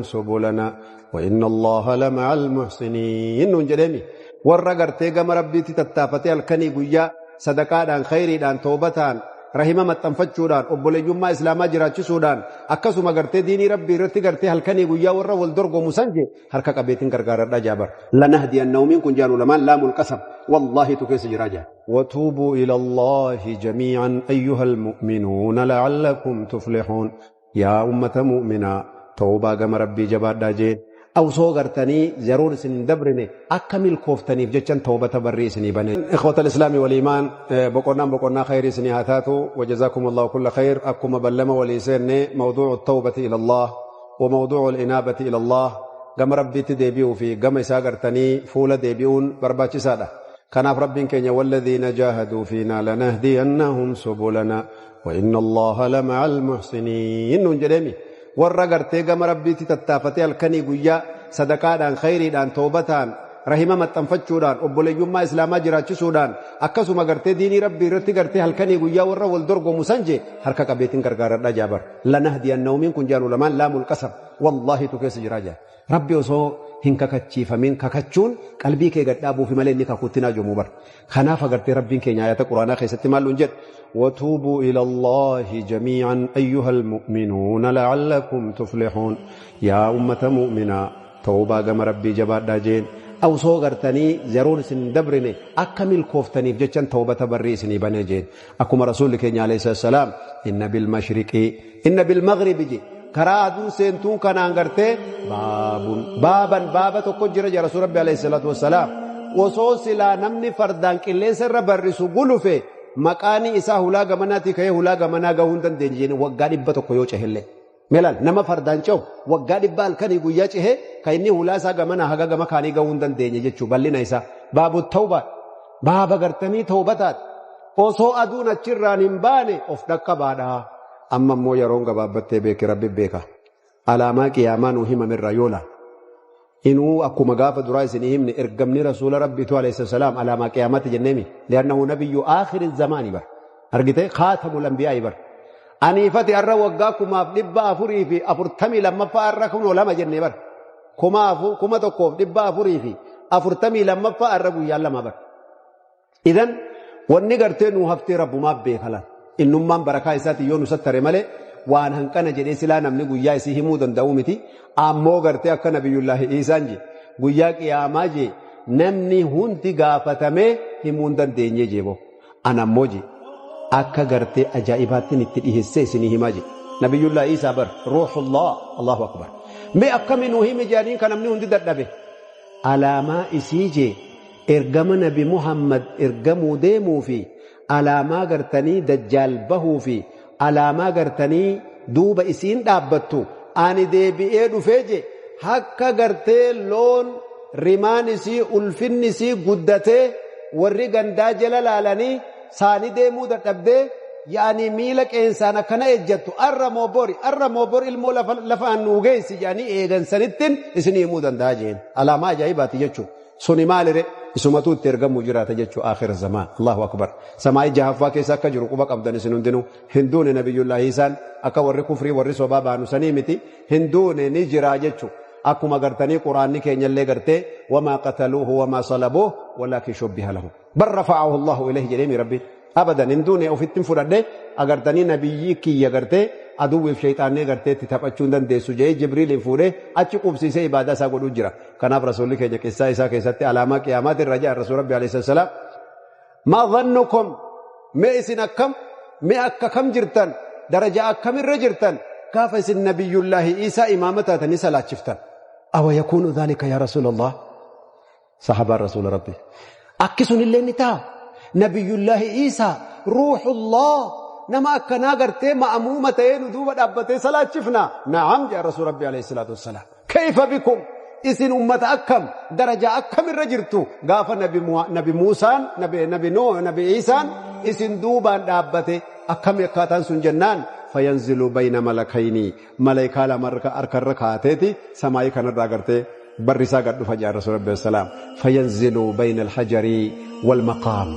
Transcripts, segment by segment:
سبلنا وإن الله لمع المحسنين. Nuun jedheemi warra gartee gama rabbiitti tattaafatee halkanii guyyaa sadaqaadhaan, khayriidhaan, toobataan, rahima maxxanfachuudhaan, obboleeyyummaa islaamaa jiraachisuudhaan, akkasuma gartee diinii rabbii irratti gartee halkanii guyyaa warra wal dorgomu san je harka qabeetiin gargaaradha jaabar. Lanahdiyannahum kun jaanu lamaan laamul qasam wallaahi tu keessa jira jaa. وتوبوا إلى الله جميعا أيها المؤمنون لعلكم تفلحون. يا أمة مؤمنة توبة gama rabbii jabaadhaa jeen. Awsoo gartanii yeroon isin dabrine akka milkooftaniif jechan tawbata barrii isinii bane. إخوة الإسلام والإيمان, boqonnaan boqonnaa khayrii isinii haa taatu. وجزاكم الله كل خير. Akkuma ballama walii seenne, موضوع التوبة إلى الله وموضوع الإنابة إلى الله, gama rabbiitti deebi'uu fi gama isaa gartanii fuula deebi'uun barbaachisaadha. Kanaaf rabbiin keenya والذين جاهدوا فينا لنهدينهم سبلنا وإن الله لمع المحسنين nuun jedheemi warra gartee gama rabbiitti tattaafatee halkanii guyyaa sadaqaadhaan, khayriidhaan, toobataan, rahima maxxanfachuudhaan, obboleeyyummaa islaamaa jiraachisuudhaan, akkasuma gartee diinii rabbii irratti gartee halkanii guyyaa warra wal dorgomu san je harka qabeetiin gargaaradha jaabar. Lanahdiyannahum kun jaanu lamaan laamul qasam wallaahi tu keessa jira jaa. Rabbi osoo hin kakachiifamin kakachuun qalbii kee gadhaabuufi malee inni kakuutti naa joomuu bar. Kanaaf agartee rabbiin keenya ayata quraanaa keessatti maal nuun jedhe? وتوبوا إلى الله جميعا أيها المؤمنون لعلكم تفلحون. يا أمة مؤمنة توبة gama rabbii jabaadhaa jeen. Awsoo gartanii yeroon isin dabrine akka milkooftaniif jechan tawbata barrii isinii bane jeen. Akkuma rasuulli keenya عليه السلام إن بالمشرق إن بالمغرب je karaa aduun seentuun kanaan gartee باب بابا baaba tokko jira jaa rasuul rabbi عليه الصلاة والسلام. Osoo silaa namni fardaan qilleensa irra barrisu gulufe maqaani isaa hulaa gamanaatii ka'ee hulaa gamanaa gahuu hin dandeenye jeen waggaa 100 yoo cehellee. Meelaal nama fardaan cehu waggaa 100 halkanii guyyaa cehee kan inni hulaa isaa gamanaa haga gama kaanii gahuu hin dandeenye jechuu bal'ina isaa. باب التوبة baaba gartanii tawbataati. Osoo aduun achirraan hin baane of dhaqqabaadha. Amma immoo yeroon gabaabbattee beeki rabbi beeka. Alaamaa qiyaamaa nuu himamirraa yoo laal. Inuu akkuma gaafa duraa isinii himne ergamni rasuula rabbiitu عليه السلام alaamaa qiyaamaatti jenneemi. لأنه نبي آخر الزمان bar. Argite خاتم الأنبياء bar. Aniifati har'a waggaa 1442 har'a kunoo lama jennee bar. 1442 har'a guyyaan lama bar. إذن wanni gartee nuu haftee rabbumaaf beekalan. Innummaan barakaa isaati yoo nu sattare malee waan hanqana jedhee silaa namni guyyaa isii himuu danda'u miti. Ammoo gartee akka nabiyullaahi Iisaan je guyyaa qiyaamaa je namni hundi gaafatamee himuu hin dandeenye jeebo. Anammoo je akka gartee ajaa'ibaattiin itti dhiheessee isinii himaa je. Nabiyullaahi Iisaa bar روح الله, الله أكبر. Mee akkami nuu himi jedhaniin kan namni hundi dadhabe. Alaamaa isii je ergama nabi Muhammad ergamuu deemuu fi alaamaa gartanii dajjaal bahuu fi alaamaa gartanii duuba isiin dhaabbattu ani deebi'ee dhufee je akka gartee loon rimaan isii ulfinni isii guddatee warri gandaa jala laalanii saanii deemuu dadhabdee yaani miila qeensaan akkana ejjattu arra moo bori, arra moo bori, ilmoo lafaan nuu geessi jedhanii eegan sanittiin isinii himuu danda'a jeen. Alaamaa ajaa'ibaati jechuudha. Suni maalire? Isumatu itti ergamuu jiraata jechuu آخر الزمان. الله أكبر. Samaayii jahaffaa keessa akka jiru quba qabdan isin hundinuu. Hin duune nabiyullaahi Isaan, akka warri kufrii warri sobaa baanu sanii miti, hin duune, ni jiraa jechuu. Akkuma gartanii quraanni keenyallee gartee وما قتلوه وما صلبوه ولكن شبه لهم بل رفعه الله إليه jedheemi rabbiin. Abadan hin duune, ofittiin fudhadhe agartanii nabiyyii kiyya gartee aduwwiif sheexaannee gartee itti taphachuu hin dandeessu jedhee Jibriiliin fuudhee achi qubsiisee ibaadaa isaa godhuu jira. Kanaaf rasuulli keenya qissaa isaa keessatti alaamaa qiyaamaati irra jaa rasuul rabbi عليه السلام. ما ظنكم, mee isin akkam, mee akka kam jirtan, daraja akkamirra jirtan gaafa isin nabiyullaahi Iisaa imaama taatanii salaachiftan? أويكون ذلك يا رسول الله? Sahabaan rasuula rabbi akki sun illee ni ta'a? Nabiyullaahi Iisaa روح الله nama akkanaa gartee ma'amuuma ta'ee nu duuba dhaabbatee salaachifna? نعم jaa rasuul rabbi عليه الصلاة والسلام. كيف بكم, isin ummata akkam, daraja akkamirra jirtu gaafa nabi Muusaan, nabi Nuh, nabi Iisaan isin duubaan dhaabbate akkami akkaataan sun jennaan, فينزل بين ملكين, malaayikaa lama harkarra kaateeti samaayii kanarraa gartee barrisaa gad dhufa jaa rasuul rabbi السلام. فينزل بين الحجر والمقام,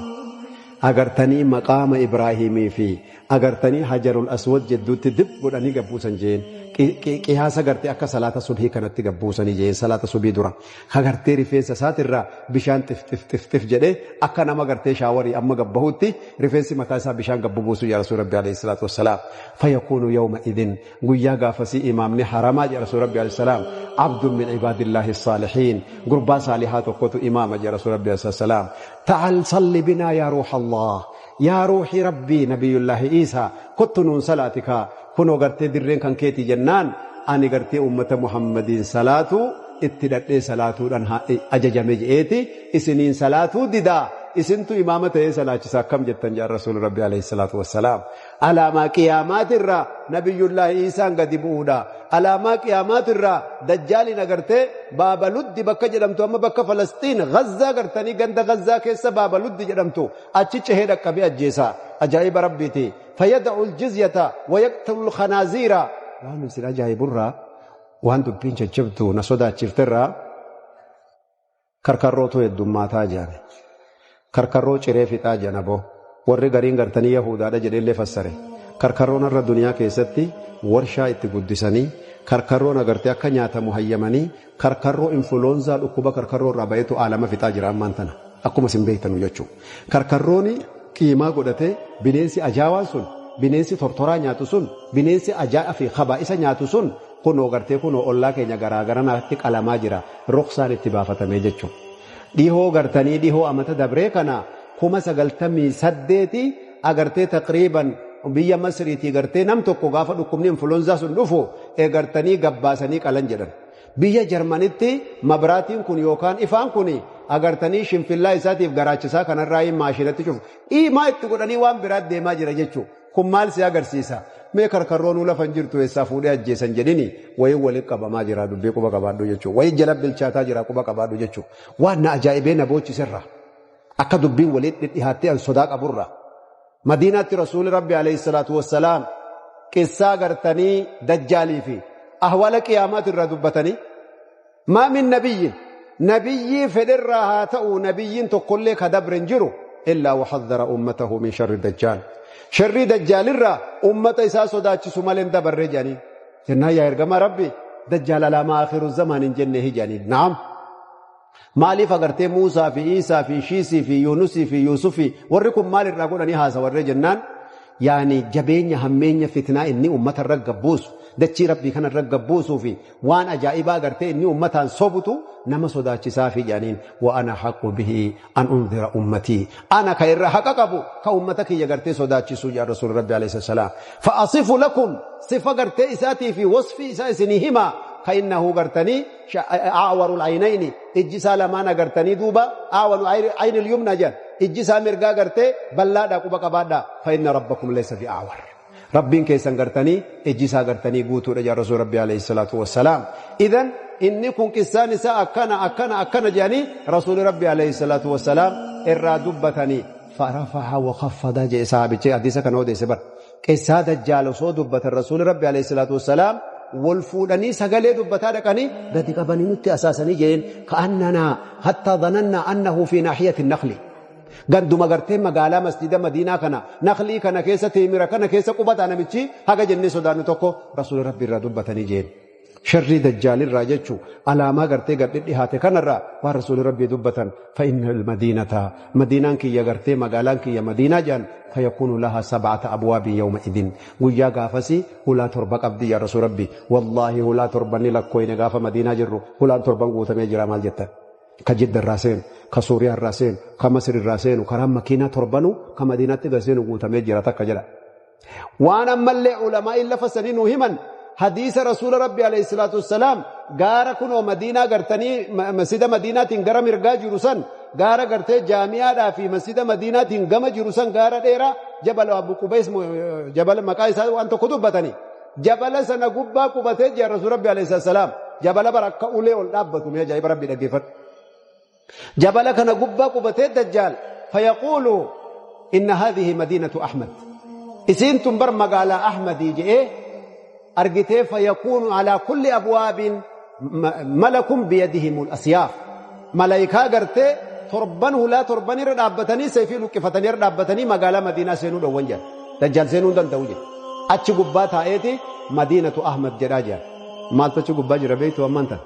agartanii maqaama Ibraahimii fi agartanii hajarul aswad jedduutti dib godhanii gabbuusan jeen. Qiyaasa gartee akka salaata subhii kanatti gabbuusanii jeen salaata subhii dura. Ka gartee rifeensa isaatirraa bishaan xif xif xif xif jedhee akka nama gartee shaawarii amma gabbahutti rifeensi mataa isaa bishaan gabbu buusu yaa Rasuul Rabbi alayhi salaatu wassalaam. Fayakuunu yawma idin guyyaa gaafasii imaamni haramaa jaa Rasuul Rabbi alayhi salaam abdun min ibaadillaahi saalihiin gurbaa saalihaa tokkotu imaama jaa Rasuul Rabbi alayhi salaam. Ta'al salli binaa yaa ruuha Allah yaa ruuxi Rabbii nabiyullaahi Iisaa kottu nuun salaatika kunoo gartee dirreen kan keetii jennaan ani gartee ummata Muhammadiin salaatu itti dhadhee salaatuudhaan ajajame je'eeti isiniin salaatuu didaa isintu imaama ta'ee salaachisa akkam jettan jaan rasuul rabbi alayhi salaatu wassalaam. Alaamaa qiyaamaatirraa nabiyyullaahi Iisaan gadi bu'uudha. Alaamaa qiyaamaatirraa dajjaaliin agartee baabaluddi bakka jedhamtu amma bakka Falastiin Gazzaa gartanii ganda Gazzaa keessa baabaluddi jedhamtu achi cehee dhaqqabee ajjeesa. Ajaa'iba rabbiiti. Fayyada'u aljizyata wayaqtulu alkhanaaziira. Waan isin ajaa'iburraa waan dubbiin jajjabdu na sodaachifterraa karkarrootu heddummaataa jedhame. Karkarroo ciree fixaa jedhan aboo. Warri gariin gartanii Yahudaadha jedheellee fassare. Karkarroon har'a duniyaa keessatti warshaa itti guddisanii karkarroon agartee akka nyaatamu hayyamanii karkarroo infuloonzaa dhukkuba karkarroo irraa bahetu aalama fixaa jira ammaan tana. Akkuma isin beektanu jechuudha. Karkarroon qiimaa godhatee bineensi ajaawaan sun bineensi tortoraa nyaatu sun bineensi ajaa'aa fi kabaa'isa nyaatu sun kunoo gartee kunoo ollaa keenya garaagaranatti qalamaa jira ruksaan itti baafatamee jechuudha. Dhihoo gartanii dhihoo amata dabree kana 98,000 agartee taqriiban biyya Masriitii gartee nam tokko gaafa dhukkubni infuloonzaa sun dhufu eegartanii gabbaasanii qalan jedhan. Biyya Jarmanitti mabraatiin kun yookaan ifaan kun agartanii shinfillaa isaatiif garaachisaa kanarraa maashinatti cufu. Dhiimaa itti godhanii waan biraatti deemaa jira jechuudha. Kun maal si agarsiisa? Mee karkarroonuu lafa hin jirtu eessaa fuudhee ajjeesan jedhini wayii waliin qabamaa jira dubbii quba qabaadhu jechuudha. Wayii jala bilchaataa jira quba qabaadhu jechuudha. Waan na ajaa'ibee na boochisirra. Akka dubbiin waliin dhidhihaattee an sodaa qaburra. Madiinaatti Rasuulli Rabbi alayhi salaatu wassalaam qissaa gartanii dajjaalii fi ahwaala qiyaamaati irraa dubbatanii maa min nabiyyin nabiyyii fedherraa haa ta'u nabiyyiin tokkollee ka dabre hin jiru illaa waxaddara ummatahu min sharri dajjaal. Sharrii dajjaalirraa ummata isaa sodaachisu malee hin dabarree jedhanii. Jennaan yaa ergamaa Rabbi dajjaal alaamaa akhiru zamaan hin jenne jedhanii. Naam. Maaliif agartee Muusaa fi Iisaa fi Shiisii fi Yuunusii fi Yuusufii warri kun maal irraa godhanii haasawarree jennaan yaani jabeenya hammeenya fitnaa inni ummata irra gabbuusu dachii rabbii kana irra gabbuusuu fi waan ajaa'ibaa agartee inni ummataan sobutu nama sodaachisaa fi jedhaniin wa ana haqqu bihi an unzira ummatii ana ka irra haqa qabu ka ummata kiyya gartee sodaachisuu jedhan rasuul rabbi alayhi salaam fa asifu lakum sifa gartee isaatii fi wasfii isaa isinii himaa ka innahu gartanii a'warul aynayni ijji isaa lamaan agartanii duuba a'waru aynil yumna jedhan ijji isaa mirgaa gartee bal'aadhaa quba qabaadhaa fa inna rabbakum laysa bi a'war rabbiin keessan gartanii ijji isaa gartanii guutuudha jedhan rasuul rabbi alayhi salaatu wassalaam idan inni kun qissaan isaa akkana akkana akkana jedhanii rasuuli rabbi alayhi salaatu wassalaam irraa dubbatanii farafa'a wa khaffada jedhe sahaabichi hadiisa kana odeesse bar qissaa dajjaal osoo dubbatan rasuuli rabbi alayhi salaatu wassalaam wal fuudhanii sagalee dubbataa dhaqanii gadi qabanii nutti asaasanii jedheen ka'annanaa hattaa dhanannaa annahu fi naahiyati naqli. Ganduma gartee magaalaa masjida Madiinaa kana naqlii kana keessa teemira kana keessa qubataa namichi haga jennee sodaannu tokko rasuula rabbi irraa dubbatanii jeen. Sharrii dajjaalirraa jechuu alaamaa gartee gad dhihaate kanarraa waan rasuulli rabbii dubbatan fa inna almadiinata madiinaan kiyya gartee magaalaan kiyya madiinaa jedhan fayakuunu laha sab'ata abwaabin yawma idin guyyaa gaafasii hulaa torba qabdi yaa rasuul rabbi wallaahi hulaa torban ni lakkooyne gaafa madiinaa jirru hulaan torban guutamee jira maal jettan. Ka Jidda irraa seenu, ka Suuriyaa irraa seenu, ka Masir irraa seenu, karaa makiinaa torbanu ka madiinaatti gad seenu guutamee jira takka jedha. Waan ammallee ulamaa'in lafa sanii nuu himan hadiisa rasuula rabbi alayhi salaatu wassalaam gaara kunoo madiinaa gartanii masjida madiinaatiin gara mirgaa jiru san gaara gartee jaami'aadhaa fi masjida madiinaatiin gama jiru san gaara dheeraa jabala abu qubays jabala maqaa isaa waan tokko dubbatanii jabala sana gubbaa qubatee jira rasuula rabbi alayhi salaatu wassalaam jabala bara akka ulee ol dhaabbatu mee ajaa'iba rabbi dhaggeeffadhu. Jabala kana gubbaa qubatee dajjaal fayaquulu inna haadhihi madiinatu Ahmad. Isiin tun bar magaalaa Ahmadii je'ee argitee fayakuunu alaa kulli abwaabin malakun biyadihimul asyaaf. Malaayikaa gartee torban hulaa torban irra dhaabbatanii seefii luqqifatanii irra dhaabbatanii magaalaa Madiinaa seenuu dhowwan jedha. Dajjaal seenuu hin danda'u jedha. Achi gubbaa taa'eeti Madiinatu Ahmad jedhaa jira. Maaltu achi gubbaa jira beektu ammaan tana?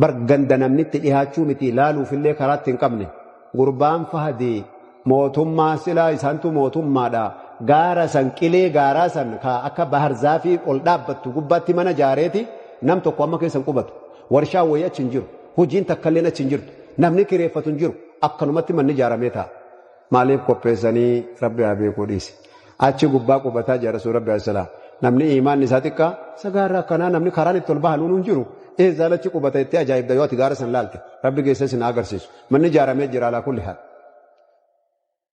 Bar ganda namni itti dhihaachuu miti ilaaluufillee karaatti hin qabne. Gurbaan Fahdi mootummaa silaa isaantu mootummaadha. Gaara san qilee gaaraa san ka akka baharzaafii ol dhaabbattu gubbaatti mana jaareeti nam tokko amma keessa hin qubatu. Warshaa wayii achi hin jiru. Hojiin takkalleen achi hin jirtu. Namni kireeffatu hin jiru. Akkanumatti manni ijaaramee ta'a. Maaliif qopheessanii Rabbi haa beekuu dhiise. Achi gubbaa qubataa jira Rasuul Rabbi alayhi salaam. Namni iimaanni isaa xiqqaa sagaarra akkanaa namni karaan itti ol bahan hin jiru. Eessaan achi qubata itti ajaa'ibda yoo ati gaara san laalte. Rabbi keessa isin agarsiisu. Manni ijaaramee jira alaa kulli haal.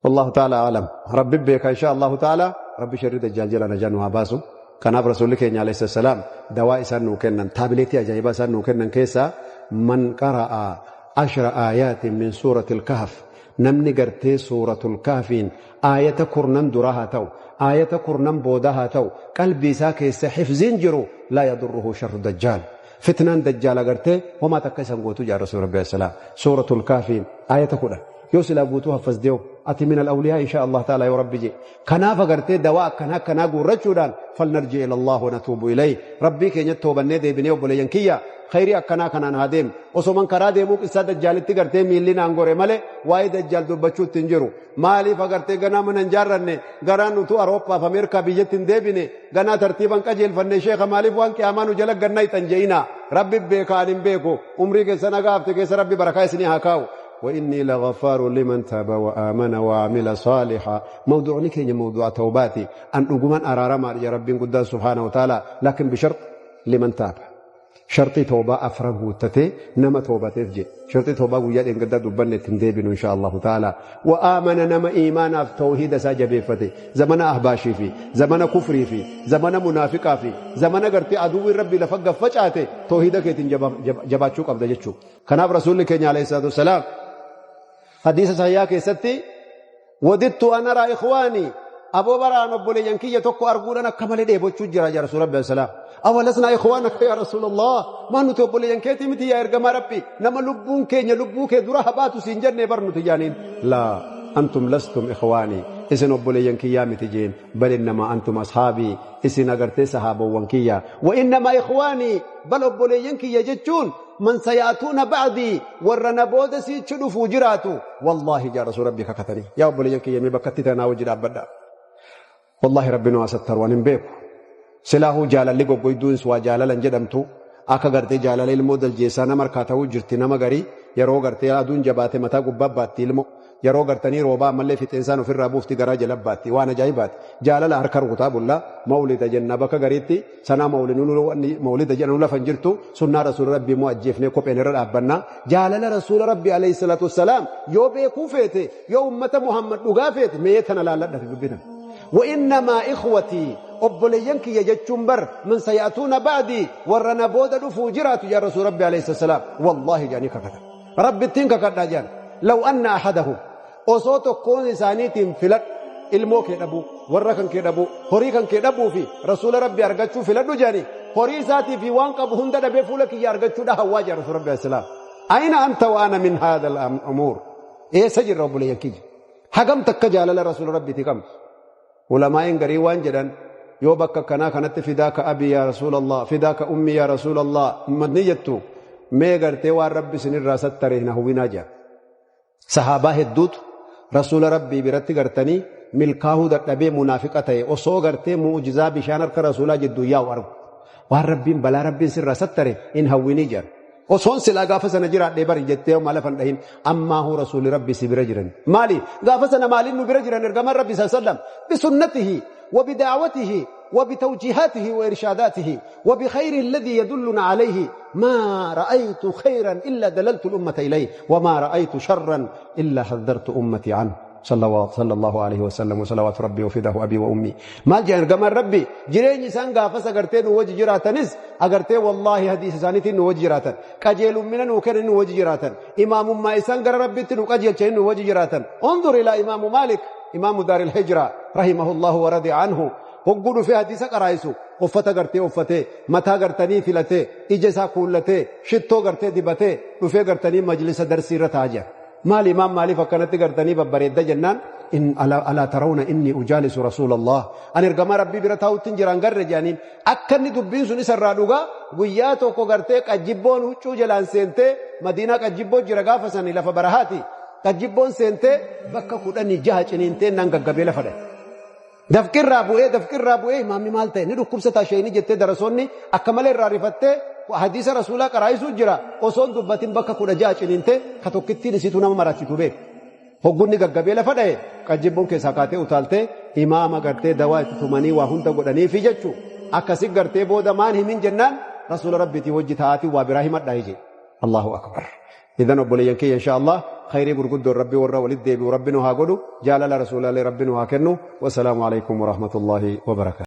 Wallahu ta'ala alam. Rabbi beeka insha Allahu ta'ala. Rabbi sharri dajjaal jala najaa nu haa baasu. Kanaaf Rasuulli keenya alayhi salaam dawaa isaan nuu kennan taabileetii ajaa'ibaa isaan nuu kennan keessaa man qara'a 10 aayaatin min suuratil kahf namni gartee suuratul kahfiin aayata kurnan duraa haa ta'u aayata kurnan boodaa haa ta'u qalbii isaa keessa hifziin jiru laa yadurruhu sharru dajjaal fitnaan dajjaal agartee homaa takka isan gootu jaa Rasuul Rabbi alayhi salaam suuratul kahfiin aayata 10 yoo silaa guutuu haffazdeewu ati min al-awliyaa insha Allah ta'ala yoo Rabbi jee kanaaf agartee dawaa akkanaa akkanaa guurrachuudhaan falnarji ila Allah wa natuubu ilayh Rabbii keenyatti toobannee deebinee obboleeyyan kiyya khayrii akkanaa kanaan haa deemu osoman karaa deemuu qissaa dajjaalitti gartee miilli naan gore malee waa'ee dajjaal dubbachuutti hin jiru maaliif agartee ganaa mana hin jaarranne garaan utuu Awurooppaaf Ameerikaa biyyatti hin deebine ganaa tartiiban qajeelfanne sheekha maaliif waan qiyaamaa nu jala gannaa ixan je'inaa Rabbi beeka ani hin beeku umrii keessa nagaa hafte keessa Rabbi barakaa isinii haa kaa'u. وإني لغفار لمن تاب وآمن وعمل صالحا. موضوع نكين موضوع توباتي أن أقوم أرارا مع يا ربي قدام سبحانه وتعالى لكن بشرط لمن تاب. شرطي توبة أفرغ تتي نما توبة تفجي شرطي توبة ويا إن قد دبنا تندبن إن شاء الله تعالى وآمن نما إيمان في توحيد ساجب فتي زمن أهباشي في زمن كفري في زمن منافقة في زمن قرتي عدو ربي لفق فجأته توحيدك جباتشوك أبدا جتشو كان رسول الله عليه الصلاة والسلام حديث صحيح كيستي وددت أن أرى إخواني أبو بران أبو لينكي يتوكو أرجونا كمال دي بوتشو جرا يا رسول الله السلام أولسنا إخوانك يا رسول الله ما نتو أبو لينكيتي متي يا إرجما ربي نما لبون كي نلبوك درا هباتو سينجر نبر نتجانين لا أنتم لستم إخواني إذن أبو لينكي يا متجين بل إنما أنتم أصحابي إذن أغرتي صحابة وانكيا وإنما إخواني بل أبو لينكي يجتون من سيأتون بعدي ورنا بودسي تشدفوا جراتو والله يا رسول ربي ككتني يا أبو لينكي يمي بكتي تناوجد أبدا والله ربنا ستر ونبيكو سلاهو جالالي غوغويدون سوا جالالا jedhamtu akka gartee jaalala ilmoo daljeessaa nama harkaa ta'uu jirti nama garii yeroo gartee aduun jabaate mataa gubbaa baatti ilmoo yeroo gartanii roobaa ammallee fixeensaan ofirraa buufti garaa jala baatti waan ajaa'ibaati jaalala harka rukutaa bullaa mawlida jenna bakka gariitti sanaa mawlida jedhanu lafa hin jirtu sunnaa rasuula rabbii immoo ajjeefnee kopheen irra dhaabbannaa jaalala rasuula rabbii alayhi salaatu wassalaam yoo beekuu feete yoo ummata Muhammad dhugaa feete mee tana laalladha dubbitan. وإنما إخوتي أبلينك يجتشون بر من سيأتون بعدي ورنا بود فوجرات يا رسول ربي عليه السلام والله جاني كذا ربي تنك كذا جان لو أن أحدهم أصوت كون إنسانيت فلت ilmoo kee dhabuu warra kan kee dhabuu horii kan kee dhabuu fi rasuula rabbi argachuu filadhu jedhani horii isaatii fi waan qabu hunda dhabee fuula kiyya argachuudha hawwaa jedha rasuula rabbi salaam. Ayna anta wa ana min haadha al-umuur eessa jirra obboleeyyan kiyya hagam takka jaalala rasuula rabbiiti qabna. Ulamaa'in garii waan jedhan yoo bakka kanaa kanatti fidaaka abii yaa rasuulallah fidaaka ummi yaa rasuulallah ummatni jettu mee gartee waan rabbi isinirraa sattare hin hawwinaa jedha. Sahaabaa hedduutu rasuula rabbii biratti gartanii milkaahuu dadhabee munaafiqa ta'e osoo gartee mu'ujizaa bishaan harka rasuulaa jidduu yaa'u argu waan rabbiin balaa rabbiin sirraa sattare hin hawwinii jedha. Osoon silaa gaafa sana jiraadhee bari jettee maal lafan dhahin ammaa huu rasuulli rabbi si bira jiran maali gaafa sana maaliin nu bira jiran ergamaan rabbi sallam bisunnatihi wa bidaawatihi wa bitawjihaatihi wa irshaadaatihi wa bikhayri alladhi yadulluna alayhi ma ra'aytu khayran illa dalaltu al-ummata ilayhi wa ma ra'aytu sharran illa haddartu ummati anhu صلى الله عليه وسلم وصلوات ربي وفداه أبي وأمي ما جاء كمان ربي جرين إنسان قافس أجرتين وجه جراتنس أجرتين والله حديث سانتين وجه جراتن كجيل من وكان وجه جراتن إمام ما إنسان قال ربي تنو كجيل شيء وجه جراتن انظر إلى إمام مالك إمام دار الهجرة رحمه الله ورضي عنه وقولوا في حديث قرايسو uffata gartee uffatee mataa gartanii filatee ija isaa kuullatee shittoo gartee dibatee dhufee gartanii majlisa darsii irra taa'aa jira. Maal imaam maaliif akkanatti gartanii babbareedda jennaan In alaa tarawna inni ujaalisu rasuulallah. Ani ergamaa Rabbii bira taa'utti hin jiraan garre jedhaniin. Akka inni dubbiin sun isarraa dhugaa guyyaa tokko gartee qajjibboon huccuu jalaan seentee Madiinaa qajjibboo jira gaafa sani lafa barahaati. Qajjibboon seentee bakka 16 ciniintee nan gaggabee lafa dhahe. Dafqirraa bu'ee dafqirraa bu'ee imaamni maal ta'e ni dhukkubsataa sheeyni jettee darasoonni akka malee irraa rifattee hadiisa rasuulaa qaraayisuu jira osoon dubbatin bakka 16 ciniintee ka tokkittiin isiitu nama marachitu beeku. Hoggunni gaggabee lafa dhahe qajjibboon keessaa kaatee utaaltee imaama gartee dawaa itti tumanii waa hunda godhaniifi jechuu akkasi gartee booda maan himin jennaan rasuula rabbiitii wajji ta'aatii waa biraa himadhaa ije. Allahu akbar. Idan obboleeyyan kiyya insha Allah khayrii gurguddoon rabbi warra walitti deebi'u rabbi nu haa godhu jaalala rasuulaalee rabbi nu haa kennu. Wasalaamu alaikum warahmatullahi wabarakaatu.